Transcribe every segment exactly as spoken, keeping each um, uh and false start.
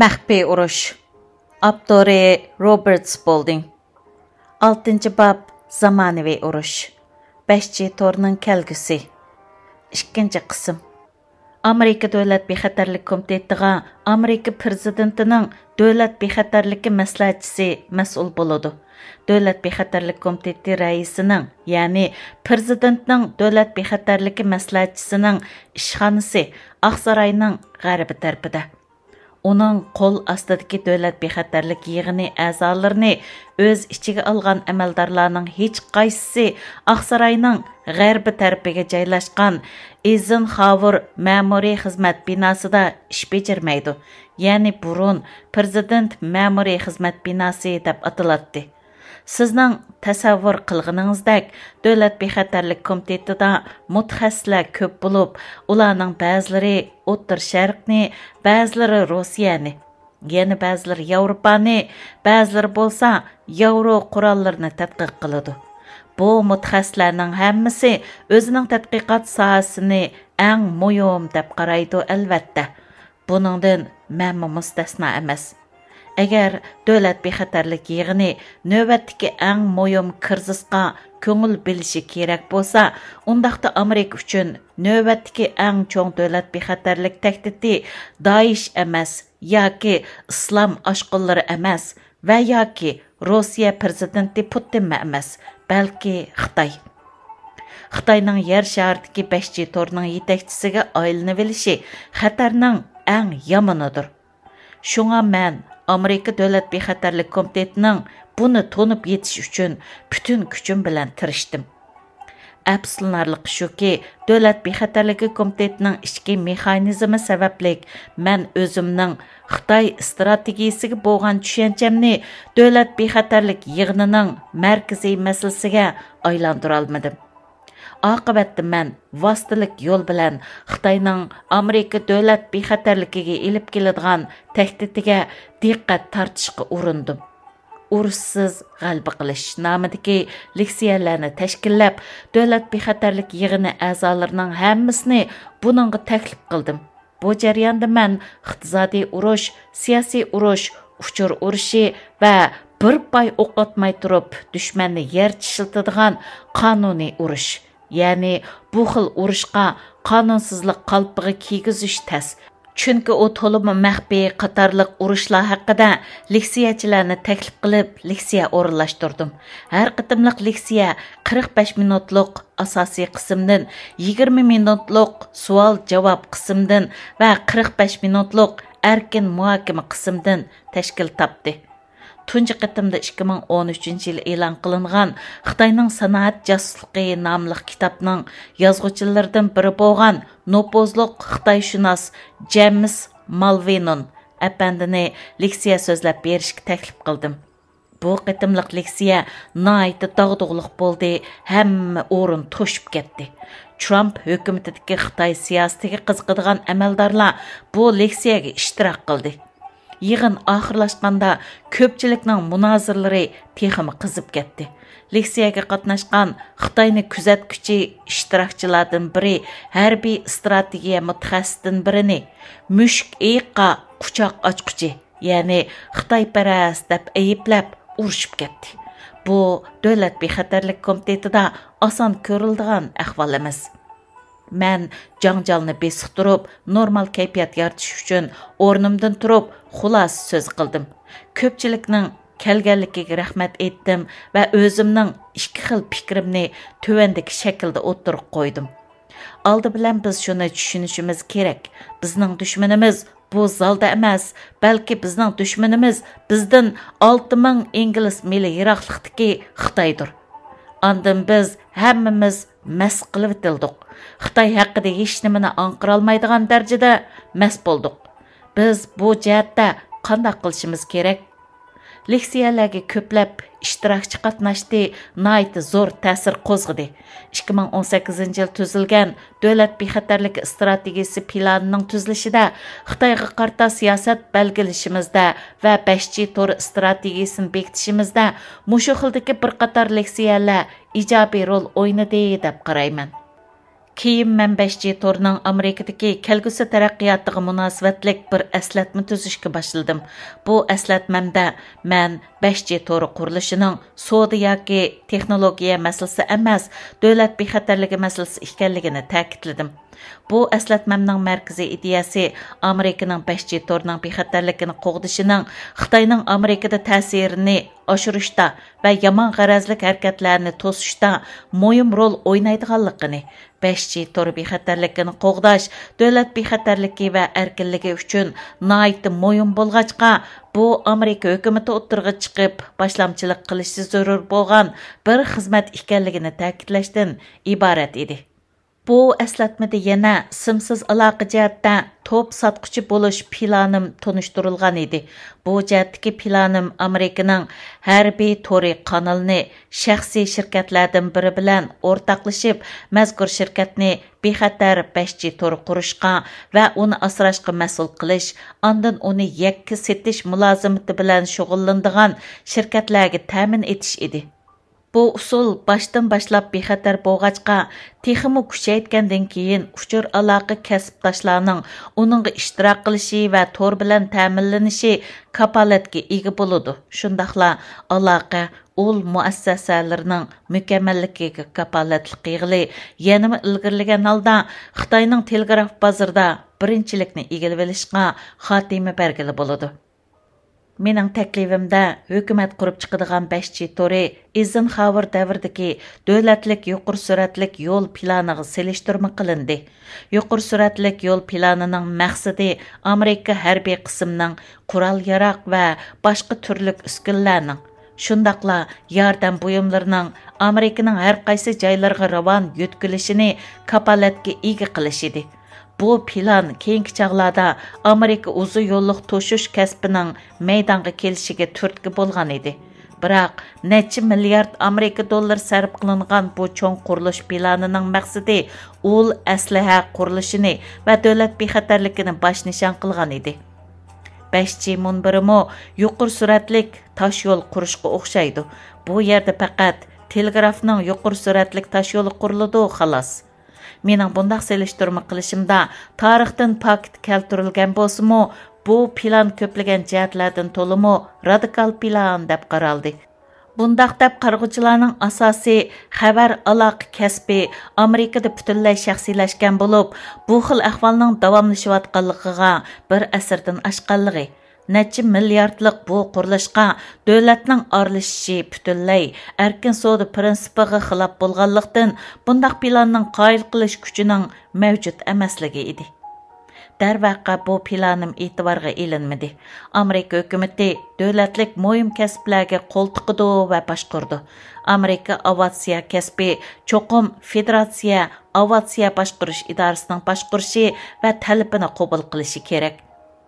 مەخپىي ئۇرۇش. ئاپتورى روبېرت سپولدىڭ. ئالتىنچى باب، زامانىۋى ئۇرۇش. بەش جى تورنىڭ كەلگۈسى. ئىككىنچى قىسىم. ئامېرىكا دۆلەت بىخەتەرلىك كومىتېتىغا ئامېرىكا پىرېزىدېنتىنىڭ دۆلەت بىخەتەرلىكى مەسلىھەتچىسى مەسئۇل بولىدۇ. دۆلەت بىخەتەرلىك كومىتېتى رەئىسىنىڭ، يەنى پىرېزىدېنتنىڭ دۆلەت بىخەتەرلىكى مەسلىھەتچىسىنىڭ ئىشخانىسى ئاقساراينىڭ غەربىي تەرىپىدە. ئۇنىڭ قول ئاستىدىكى دۆلەت بىخەتەرلىك يىغىنى ئەزالىرىنى ئۆز ئىچىگە ئالغان ئەمەلدارلارنىڭ ھېچقايسىسى ئاقساراينىڭ غەربىي تەرىپىگە جايلاشقان ئېيزېنخاۋېر مەمۇرىي خىزمەت بىناسىدا ئىش بېجىرمەيدۇ، يەنى بۇرۇن پىرېزىدېنت مەمۇرىي خىزمەت بىناسى دەپ ئاتىلاتتى. سىزنىڭ تەسەۋۋۇر قىلغىنىڭىزدەك، دۆلەت بىخەتەرلىك كومىتېتىدا مۇتەخەسسىسلەر كۆپ بولۇپ، ئۇلارنىڭ بەزىلىرى ئوتتۇرا شەرقنى، بەزىلىرى روسىيەنى، يەنە بەزىلىرى ياۋروپانى، بەزىلىرى بولسا ياۋرو قوراللىرىنى تەتقىق قىلىدۇ. بۇ مۇتەخەسسىسلەرنىڭ ھەممىسى ئۆزىنىڭ تەتقىقات ساھەسىنى ئەڭ مۇھىم دەپ قارايدۇ، ئەلۋەتتە. بۇنىڭدىن مەنمۇ مۇستەسنا ئەمەس. ئەگەر دۆلەت بىخەتەرلىك يىغىنى نۆۋەتتىكى ئەڭ مۇھىم كىرىزىسقا كۆڭۈل بۆلۈشى كېرەك بولسا، ئۇنداقتا ئامېرىكا ئۈچۈن نۆۋەتتىكى ئەڭ چوڭ دۆلەت بىخەتەرلىك تەھدىتى دائىش ئەمەس ياكى ئىسلام ئاشقۇنلىرى ئەمەس ۋە ياكى روسىيە پىرېزىدېنتى پۇتىنمۇ ئەمەس، بەلكى خىتاي. خىتاينىڭ يەر شارىدىكى بەش جى تورنىڭ يېتەكچىسىگە ئايلىنىۋېلىشى خەتەرنىڭ ئەڭ يامىنىدۇر. شۇڭا مەن ئامېرىكا دۆلەت بىخەتەرلىك كومىتېتىنىڭ بۇنى تونۇپ يېتىش ئۈچۈن پۈتۈن كۈچۈم بىلەن تىرىشتىم. ئەپسۇسلىنارلىقى شۇكى، دۆلەت بىخەتەرلىكى كومىتېتىنىڭ ئىچكى مېخانىزمى سەۋەبلىك مەن ئۆزۈمنىڭ خىتاي ئىستراتېگىيىسىگە بولغان چۈشەنچەمنى دۆلەت بىخەتەرلىك يىغىنىنىڭ مەركىزىي مەسىلىسىگە ئايلاندۇرالمىدىم. ئاقىۋەتتە مەن ۋاسىتىلىك يول بىلەن خىتاينىڭ ئامېرىكا دۆلەت بىخەتەرلىكىگە ئېلىپ كېلىدىغان تەھدىتىگە دىققەت تارتىشقا ئۇرۇندۇم. «ئۇرۇشسىز غەلىبە قىلىش» نامىدىكى لېكسىيەلەرنى تەشكىللەپ، دۆلەت بىخەتەرلىك يىغىنى ئەزالىرىنىڭ ھەممىسىنى بۇنىڭغا تەكلىپ قىلدىم. بۇ جەرياندا مەن ئىقتىسادىي ئۇرۇش، سىياسىي ئۇرۇش، ئۇچۇر ئۇرۇشى ۋە بىر پاي ئوق ئاتماي تۇرۇپ دۈشمەننى يەر چىشلىتىدىغان قانۇنىي ئۇرۇش، يەنى بۇ خىل ئۇرۇشقا قانۇنسىزلىق قالپىقى كىيگۈزۈش تەس، چۈنكى ئۇ تولىمۇ مەخپىي قاتارلىق ئۇرۇشلار ھەققىدە لېكسىيەچىلەرنى تەكلىپ قىلىپ، لېكسىيە ئورۇنلاشتۇردۇم. ھەر قېتىملىق لېكسىيە قىرىق بەش مىنۇتلۇق ئاساسىي قىسىمدىن، يىگىرمە مىنۇتلۇق سوئال-جاۋاب قىسىمدىن ۋە قىرىق بەش مىنۇتلۇق ئەركىن مۇھاكىمە قىسىمدىن تەشكىل تاپتى. تۇنجى قېتىمدا ئىككى مىڭ ئون ئۈچىنچى يىلى ئېلان قىلىنغان خىتاينىڭ سانائەت جاسۇسلۇقى ناملىق كىتابنىڭ يازغۇچىلىرىدىن بىرى بولغان نوپۇزلۇق خىتايشۇناس جېمس مالۋىنون ئەپەندىنى لېكسىيە سۆزلەپ بېرىشكە تەكلىپ قىلدىم. بۇ قېتىملىق لېكسىيە ناھايىتى داغدۇغىلىق بولدى، ھەممە ئورۇن توشۇپ كەتتى. ترامپ ھۆكۈمىتىدىكى خىتاي سىياسىتىگە قىزىقىدىغان ئەمەلدارلار بۇ لېكسىيەگە ئىشتىراك قىلدى. يىغىن ئاخىرلاشقاندا، كۆپچىلىكنىڭ مۇنازىرىلىرى تېخىمۇ قىزىپ كەتتى. لېكسىيەگە قاتناشقان خىتاينى كۆزەتكۈچى ئىشتىراكچىلاردىن بىرى ھەربىي ئىستراتېگىيە مۇتەخەسسىسىدىن بىرىنى مۈشۈك ئېيىققا قۇچاق ئاچقۇچى، يەنى خىتايپەرەس دەپ ئەيىبلەپ ئۇرۇشۇپ كەتتى. بۇ دۆلەت بىخەتەرلىك كومىتېتىدا ئاسان كۆرۈلىدىغان ئەھۋال ئەمەس. مەن جاڭجالنى بېسىقتۇرۇپ، نورمال كەيپىيات يارىتىش ئۈچۈن ئورنۇمدىن تۇرۇپ، خۇلاسە سۆز قىلدىم. كۆپچىلىكنىڭ كەلگەنلىكىگە رەھمەت ئېيتتىم ۋە ئۆزۈمنىڭ ئىككى خىل پىكرىمنى تۆۋەندىكى شەكىلدە ئوتتۇرىغا قويدۇم. ئالدى بىلەن بىز شۇنى چۈشىنىشىمىز كېرەك، بىزنىڭ دۈشمىنىمىز بۇ زالدا ئەمەس، بەلكى بىزنىڭ دۈشمىنىمىز بىزدىن ئالتە مىڭ ئىنگلىز مىلى يىراقلىقتىكى خىتايدۇر. ئاندىن بىز ھەممىمىز مەس قىلىۋېتىلدۇق. خىتاي ھەققىدە ھېچنېمىنى ئاڭقىرالمايدىغان دەرىجىدە مەس بولدۇق. بىز بۇ جەھەتتە قانداق قىلىشىمىز كېرەك؟ لېكسىيەلەرگە كۆپلەپ ئىشتىراكچى قاتناشتى، ناھايىتى زور تەسىر قوزغىدى. ئىككى مىڭ ئون سەككىزىنچى يىل تۈزۈلگەن دۆلەت بىخەتەرلىكى ئىستراتېگىيىسى پىلانىنىڭ تۈزۈلۈشىدە، خىتايغا قارىتا سىياسەت بەلگىلىشىمىزدە ۋە بەش جى تور ئىستراتېگىيىسىنى بېكىتىشىمىزدە مۇشۇ خىلدىكى بىر قاتار لېكسىيەلەر ئىجابىي رول ئوينىدى دەپ قارايمەن. كېيىن مەن بەش جى تورىنىڭ ئامېرىكىدىكى كەلگۈسى تەرەققىياتىغا مۇناسىۋەتلىك بىر ئەسلەتمە تۈزۈشكە باشلىدىم. بۇ ئەسلەتمەمدە مەن بەش جى تورى قۇرۇلۇشىنىڭ سودا ياكى تېخنولوگىيە مەسىلىسى ئەمەس، دۆلەت بىخەتەرلىكى مەسىلىسى ئىكەنلىكىنى تەكىتلىدىم. بۇ ئەسلەتمەمنىڭ مەركىزىي ئىدىيەسى ئامېرىكىنىڭ بەش جى تورىنىڭ بىخەتەرلىكىنى قوغدىشىنىڭ خىتاينىڭ ئامېرىكىدا تەسىرىنى ئاشۇرۇشتا ۋە يامان غەرەزلىك ھەرىكەتلەرنى توسۇشتا مۇھىم رول ئوينايدىغانلىقىنى، بەش جى تور بىخەتەرلىكىنى قوغداش دۆلەت بىخەتەرلىكى ۋە ئەركىنلىكى ئۈچۈن ناھايىتى مۇھىم بولغاچقا، بۇ ئامېرىكا ھۆكۈمىتى ئوتتۇرىغا چىقىپ باشلامچىلىق قىلىشى زۆرۈر بولغان بىر خىزمەت ئىكەنلىكىنى تەكىتلەشتىن ئىبارەت ئىدى. بۇ ئەسلەتمىدە يەنە سىمسىز ئالاقە جەھەتتە توپ ساتقۇچى بولۇش پىلانىم تونۇشتۇرۇلغان ئىدى. بۇ جەھەتتىكى پىلانىم ئامېرىكىنىڭ ھەربىي تورى قانىلىنى شەخسىي شىركەتلەردىن بىرى بىلەن ئورتاقلىشىپ، مەزكۇر شىركەتنى بىخەتەر بەش جى تور قۇرۇشقا ۋە ئۇنى ئاسراشقا مەسئۇل قىلىش، ئاندىن ئۇنى يەككە سېتىش مۇلازىمىتى بىلەن شۇغۇللىنىدىغان شىركەتلەرگە تەمىن ئېتىش ئىدى. بۇ ئۇسۇل باشتىن باشلاپ بىخەتەر بولغاچقا، تېخىمۇ كۈچەيتكەندىن كېيىن ئۇچۇر ئالاقە كەسىپداشلارنىڭ ئۇنىڭغا ئىشتىراك قىلىشى ۋە تور بىلەن تەمىنلىنىشى كاپالەتكە ئىگە بولىدۇ. شۇنداقلا ئالاقە ئۇل مۇئەسسەسەلىرىنىڭ مۇكەممەللىكىگە كاپالەتلىك قىلغىلى يەنىمۇ ئىلگىرىلىگەن ھالدا خىتاينىڭ تېلېگراف بازىرىدا بىرىنچىلىكنى ئىگىلىۋېلىشقا خاتىمە بەرگىلى بولىدۇ. مېنىڭ تەكلىپىمدە ھۆكۈمەت قۇرۇپ چىقىدىغان بەش جى تورى ئېيزېنخاۋېر دەۋرىدىكى دۆلەتلىك يۇقىرى سۈرئەتلىك يول پىلانىغا سېلىشتۇرما قىلىندى. يۇقىرى سۈرئەتلىك يول پىلانىنىڭ مەقسىتى ئامېرىكا ھەربىي قىسىمنىڭ قورال ياراغ ۋە باشقا تۈرلۈك ئۈسكۈنىلەرنىڭ، شۇنداقلا ياردەم بۇيۇملىرىنىڭ ئامېرىكىنىڭ ھەر قايسى جايلىرىغا راۋان يۆتكىلىشىنى كاپالەتكە ئىگە قىلىش ئىدى. بۇ پىلان كېيىنكى چاغلاردا ئامېرىكا ئۇزۇن يوللۇق توشۇش كەسپىنىڭ مەيدانغا كېلىشىگە تۈرتكە بولغان ئىدى. بىراق، نەچچە مىليارد ئامېرىكا دوللىرى سەرپ قىلىنغان بۇ چوڭ قۇرۇلۇش پىلانىنىڭ مەقسىتى ئۇل ئەسلىھە قۇرۇلۇشىنى ۋە دۆلەت بىخەتەرلىكىنى باش نىشان قىلغان ئىدى. بەش جى مۇنبىرىمۇ يۇقىرى سۈرئەتلىك تاش يول قۇرۇشقا ئوخشايدۇ. بۇ يەردە پەقەت تېلېگرافنىڭ يۇقىرى سۈرئەتلىك تاش يولى قۇرۇلىدۇ، خالاس. مېنىڭ بۇنداق سېلىشتۇرما قىلىشىمدا تارىختىن پاكىت كەلتۈرۈلگەن بولسىمۇ، بۇ پىلان كۆپلىگەن جەھەتلەردىن تولىمۇ رادىكال پىلان دەپ قارالدى. بۇنداق دەپ قارىغۇچىلارنىڭ ئاساسىي خەۋەر ئالاقە كەسپى ئامېرىكىدا پۈتۈنلەي شەخسىيلەشكەن بولۇپ، بۇ خىل ئەھۋالنىڭ داۋاملىشىۋاتقانلىقىغا بىر ئەسىردىن ئاشقانلىقى، نەچچە مىلياردلىق بۇ قۇرۇلۇشقا دۆلەتنىڭ ئارىلىشىشى پۈتۈنلەي ئەركىن سودا پىرىنسىپىغا خىلاپ بولغانلىقتىن، بۇنداق پىلاننىڭ قايىل قىلىش كۈچىنىڭ مەۋجۇت ئەمەسلىكى ئىدى. دەرۋەقە، بۇ پىلانىم ئېتىبارغا ئېلىنمىدى. ئامېرىكا ھۆكۈمىتى دۆلەتلىك مۇھىم كەسىپلەرگە قول تىقىدۇ ۋە باشقۇرىدۇ. ئامېرىكا ئاۋىئاتسىيە كەسپى چوقۇم فېدېراتسىيە ئاۋىئاتسىيە باشقۇرۇش ئىدارىسىنىڭ باشقۇرۇشى ۋە تەلىپىنى قوبۇل قىلىشى كېرەك.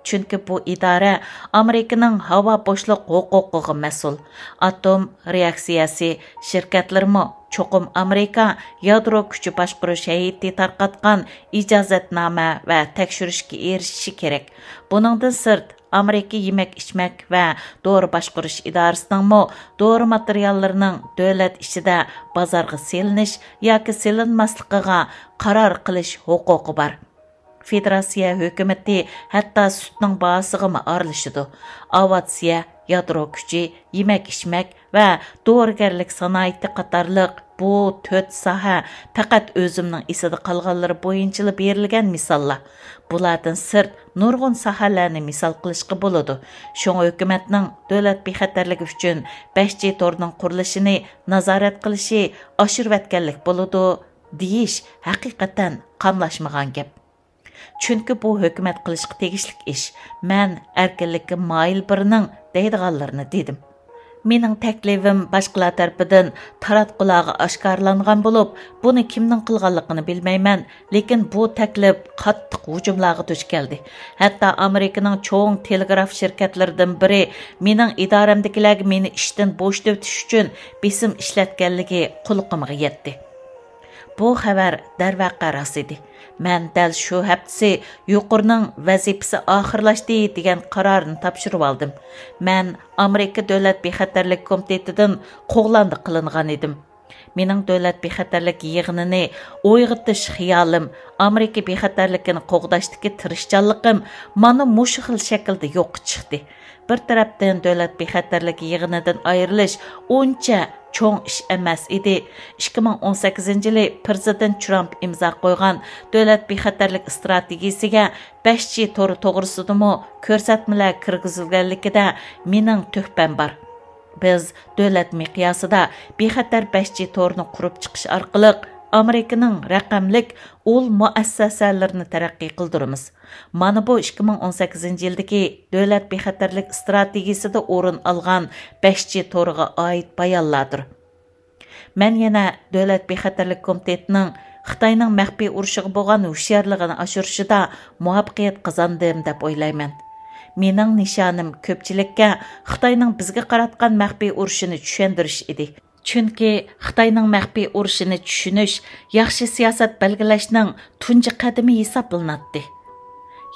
چۈنكى بۇ ئىدارە ئامېرىكىنىڭ ھاۋا بوشلۇق ھوقۇقىغا مەسئۇل. ئاتوم رېئاكسىيەسى شىركەتلىرىمۇ چوقۇم ئامېرىكا يادرو كۈچى باشقۇرۇش ھەيئىتى تارقاتقان ئىجازەتنامە ۋە تەكشۈرۈشكە ئېرىشىشى كېرەك. بۇنىڭدىن سىرت، ئامېرىكا يېمەك-ئىچمەك ۋە دورا باشقۇرۇش ئىدارىسىنىڭمۇ دورا ماتېرىياللىرىنىڭ دۆلەت ئىچىدە بازارغا سېلىنىش ياكى سېلىنماسلىقىغا قارار قىلىش ھوقۇقى بار. فېدېراتسىيە ھۆكۈمىتى ھەتتا سۈتنىڭ باھاسىغىمۇ ئارىلىشىدۇ. ئاۋىئاتسىيە، يادرو كۈچى، يېمەك-ئىچمەك ۋە دورىگەرلىك سانائىتى قاتارلىق بۇ تۆت ساھە پەقەت ئۆزۈمنىڭ ئېسىدە قالغانلىرى بويىچىلا بېرىلگەن مىساللار. بۇلاردىن سىرت نۇرغۇن ساھەلەرنى مىسال قىلىشقا بولىدۇ. شۇڭا ھۆكۈمەتنىڭ دۆلەت بىخەتەرلىكى ئۈچۈن بەش جى تورىنىڭ قۇرۇلۇشىنى نازارەت قىلىشى ئاشۇرۇۋەتكەنلىك بولىدۇ، دېيىش ھەقىقەتەن قاملاشمىغان گەپ. چۈنكى بۇ ھۆكۈمەت قىلىشقا تېگىشلىك ئىش، مەن ئەركىنلىككە مايىل بىرىنىڭ دەيدىغانلىرىنى دېدىم. مېنىڭ تەكلىپىم باشقىلار تەرىپىدىن تاراتقۇلارغا ئاشكارىلانغان بولۇپ، بۇنى كىمنىڭ قىلغانلىقىنى بىلمەيمەن، لېكىن بۇ تەكلىپ قاتتىق ھۇجۇملارغا دۇچ كەلدى. ھەتتا ئامېرىكىنىڭ چوڭ تېلېگراف شىركەتلىرىدىن بىرى مېنىڭ ئىدارەمدىكىلەرگە مېنى ئىشتىن بوشىتىۋېتىش ئۈچۈن بېسىم ئىشلەتكەنلىكى قۇلىقىمغا يەتتى. بۇ خەۋەر دەرۋەقە راست ئىدى. مەن دەل شۇ ھەپتىسى يۇقىرىنىڭ ۋەزىپىسى ئاخىرلاشتى دېگەن قارارنى تاپشۇرۇۋالدىم. مەن ئامېرىكا دۆلەت بىخەتەرلىك كومىتېتىدىن قوغلاندى قىلىنغان ئىدىم. مېنىڭ دۆلەت بىخەتەرلىك يىغىنىنى ئويغىتىش خىيالىم، ئامېرىكا بىخەتەرلىكىنى قوغداشتىكى تىرىشچانلىقىم مانا مۇشۇ خىل شەكىلدە يوققا چىقتى. بىر تەرەپتىن، دۆلەت بىخەتەرلىك يىغىنىدىن ئايرىلىش ئۇنچە چوڭ ئىش ئەمەس ئىدى. ئىككى مىڭ ئون سەككىزىنچى يىلى پىرېزىدېنت ترامپ ئىمزا قويغان دۆلەت بىخەتەرلىك ئىستراتېگىيىسىگە بەش جى تورى توغرىسىدىمۇ كۆرسەتمىلەر كىرگۈزۈلگەنلىكىدە مېنىڭ تۆھپەم بار. بىز دۆلەت مىقياسىدا بىخەتەر بەش جى تورىنى قۇرۇپ چىقىش ئارقىلىق ئامېرىكىنىڭ رەقەملىك ئۇل مۇئەسسەسەلىرىنى تەرەققىي قىلدۇرىمىز. مانا بۇ ئىككى مىڭ ئون سەككىزىنچى يىلدىكى دۆلەت بىخەتەرلىك ئىستراتېگىيىسىدا ئورۇن ئالغان بەش جى تورىغا ئائىت بايانلاردۇر. مەن يەنە دۆلەت بىخەتەرلىك كومىتېتىنىڭ خىتاينىڭ مەخپىي ئۇرۇشىغا بولغان ھوشيارلىقىنى ئاشۇرۇشىدا مۇۋەپپەقىيەت قازاندىم دەپ ئويلايمەن. مېنىڭ نىشانىم كۆپچىلىككە خىتاينىڭ بىزگە قاراتقان مەخپىي ئۇرۇشىنى چۈشەندۈرۈش ئىدى. چۈنكى خىتاينىڭ مەخپىي ئۇرۇشىنى چۈشىنىش ياخشى سىياسەت بەلگىلەشنىڭ تۇنجى قەدىمى ھېسابلىناتتى.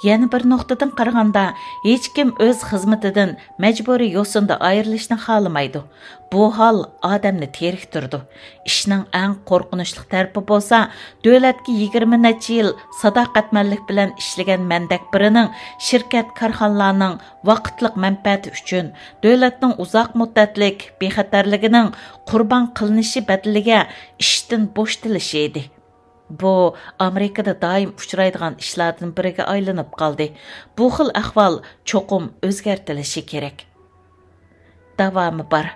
يەنە بىر نۇقتىدىن قارىغاندا، ھېچكىم ئۆز خىزمىتىدىن مەجبۇرىي يوسۇندا ئايرىلىشنى خالىمايدۇ. بۇ ھال ئادەمنى تېرىكتۈرىدۇ. ئىشنىڭ ئەڭ قورقۇنچلۇق تەرىپى بولسا، دۆلەتكە يىگىرمە نەچچە يىل ساداقەتمەنلىك بىلەن ئىشلىگەن مەندەك بىرىنىڭ شىركەت، كارخانىلارنىڭ ۋاقىتلىق مەنپەئەتى ئۈچۈن دۆلەتنىڭ ئۇزاق مۇددەتلىك بىخەتەرلىكىنىڭ قۇربان قىلىنىشى بەدىلىگە ئىشتىن بوشىتىلىشى ئىدى. بۇ ئامېرىكىدا دائىم ئۇچرايدىغان ئىشلاردىن بىرىگە ئايلىنىپ قالدى. بۇ خىل ئەھۋال چوقۇم ئۆزگەرتىلىشى كېرەك. داۋامى بار.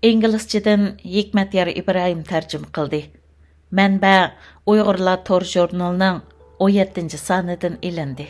ئىنگلىزچىدىن ھېكمەتيار ئىبراھىم تەرجىمە قىلدى. مەنبە: ئۇيغۇرلار تور ژۇرنىلىنىڭ ئون يەتتىنچى سانىدىن ئېلىندى.